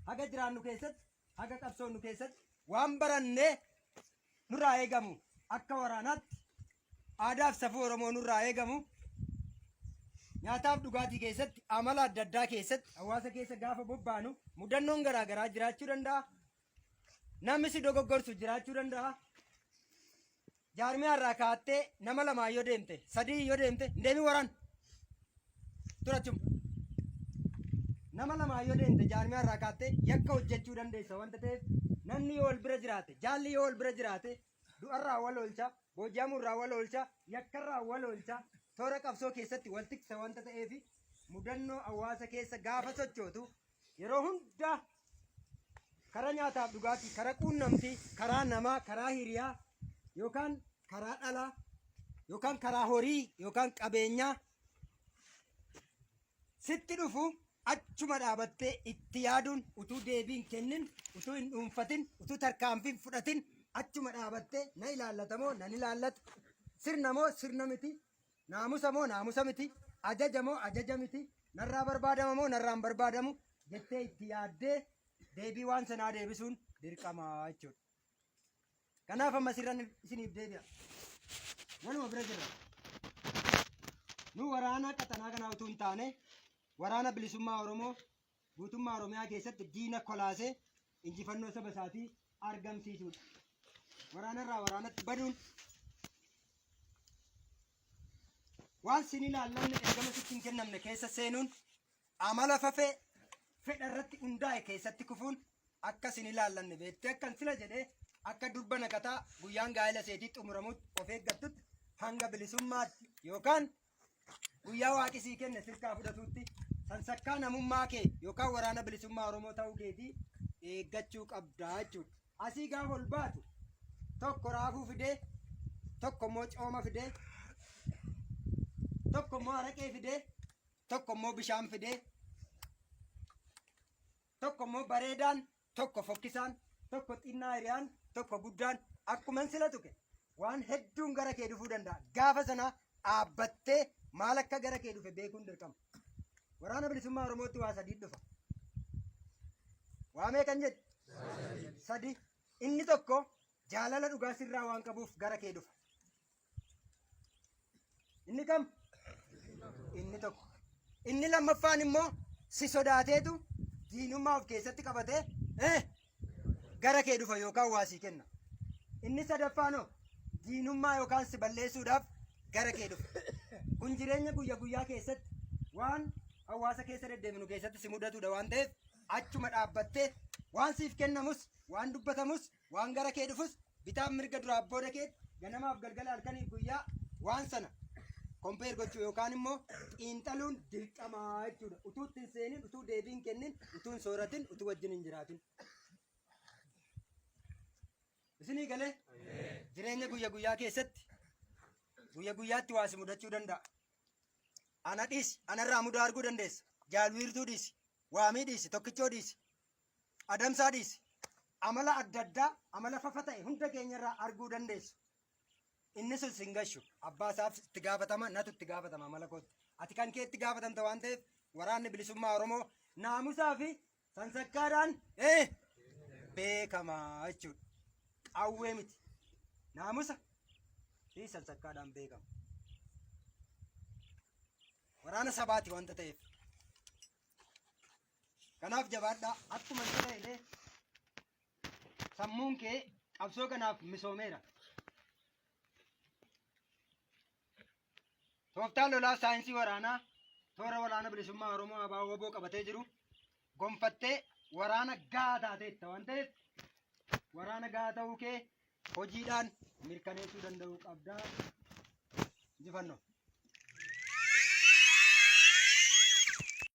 Haga jiraannu keessatti, haga qabsoonnu keessatti waan barannee nurraa eegamu akka waraanaatti aadaaf safuu Oromoo nurraa eegamu nyaataaf dhugaatii keessatti amala adda addaa keessatti hawaasa keessa gaafa bobbaanu mudannoon garaa garaa jiraachuu danda'a. Namni si dogoggorsu jiraachuu danda'a. Jaarmiyaa irraa kaattee nama lamaa yoo deemte sadii yoo deemte hin deemin waraan turachuma. Nama lamaa yoo deemte jaarmiyaa irraa kaattee yakka hojjechuu dandeessa wanta ta'eef namni yoo wal bira jiraate jaalli yoo wal bira jiraate du'arraa wal oolcha booji'amuurraa wal oolcha yakkarraa wal oolcha toora qabsoo keessatti wal tiksa wanta ta'eef mudannoo hawaasa keessa gaafa sochootu yeroo hundaa karaa nyaataaf dhugaatii, karaa quunnamtii, karaa namaa, karaa hiriyaa yookaan karaa dhalaa yookaan karaa horii yookaan qabeenyaa sitti dhufu achuma dhaabattee itti yaaduun utuu deebii hin kennin, utuu hin dhuunfatin, utuu tarkaanfii hin fudhatin achuma dhaabattee na ilaallata moo nan ilaallatu, sirna moo sirna miti, Naamusa moo naamusa miti, ajaja moo ajaja miti, narraa barbaadama moo narraa hin barbaadamu jettee itti yaaddee deebii waan sanaa deebisuun dirqama jechuudha. Kanaaf amma sirran isiniif deebi'a. Waluma bira jirra. Nu waraana qaxanaa kanaa utuu hin taane waraana bilisummaa Oromoo guutummaa Oromiyaa keessatti diina kolaasee injifannoo saba isaatii argamsiisuudha. Waraanarraa waraanatti baduun waan sin ilaallanne ergama sitti hin kennamne keessa seenuun amala fafee fedha irratti hundaa'e keessatti kufuun akka sin ilaallanne beektee akkan sila jedhee akka durba naqataa guyyaan gaa'ela seetii xumuramutti of eeggattutti hanga bilisummaatti yookaan guyyaa waaqi sii kenne sirkaa fudhatuutti sansakkaa namummaa kee yookaan waraana bilisummaa Oromoo ta'uu keetii eeggachuu qabda jechuudha. Asii gaafa ol baatu tokko raafuu fidee, tokko immoo cooma fidee, tokko immoo araqee fidee, tokko immoo bishaan fidee, tokko immoo bareedaan, tokko fokkisaan, tokko xinnaa hiriyaan, tokko guddaan akkuman sila tuqe waan hedduun gara kee dhufuu danda'a. Gaafa sana dhaabbattee maal akka gara kee dhufe beekuun dirqama. Waraana bilisummaa Oromootti waa sadii dhufa. Waa meeqan jedhe? Sadi. Inni tokko jaalala dhugaa sirraa waan qabuuf gara kee dhufa. Inni kam? Inni tokko. Inni lammaffaan immoo si sodaateetu diinummaa of keessatti qabatee gara kee dhufa yookaan waa sii kenna. Inni sadaffaanoo diinummaa yookaan si balleessuudhaaf gara kee dhufa. Kun jireenya guyya guyyaa keessatti waan hawaasa keessa deddeebinu keessatti si mudatudha waan ta'eef achuma dhaabbattee waan siif kennamus waan dubbatamus waan gara kee dhufus bitaaf mirga duraaf booda keetti ganamaaf galgala halkaniif guyyaa waan sana kompeer gochuu yookaan immoo xiinxaluun dirqamaa jechuudha. Utuu itti hin seenin, utuu deebii hin kennin, utuu hin sooratin, utuu wajjin hin jiraatin. Isinii galee jireenya guyya guyyaa keessatti guyya guyyaatti waa si mudachuu danda'a. Ana dhiisi, anarraa mudaa arguu dandeessa. Jaalwiirtuu dhiisi, waamii dhiisi, tokkichoo dhiisi. Adamsaa dhiisi. Amala adda addaa, amala fafa ta'e hunda keenyarraa arguu dandeessu. Inni sun sin gashu. Abbaa isaaf itti gaafatama, natu itti gaafatama amala kootti. Ati kan kee itti gaafatamta waan ta'eef waraanni bilisummaa Oromoo naamusaa fi sansakkaadhaan beekama jechuudha. Qawwee miti. Naamusa fi sansakkaadhaan beekama. Waraana sabaati wanta ta'eef. Kanaaf jabaadhaa akkuma sila jedhee sammuun kee qabsoo kanaaf misoomeera. Tooftaa lolaa saayinsii waraanaa toora waraana bilisummaa Oromoo ABO WBO qabatee jiru gonfattee waraana gahaa taateetta waan ta'eef waraana gahaa ta'uu kee hojiidhaan mirkaneessuu danda'uu qabdaa. Injifannoo.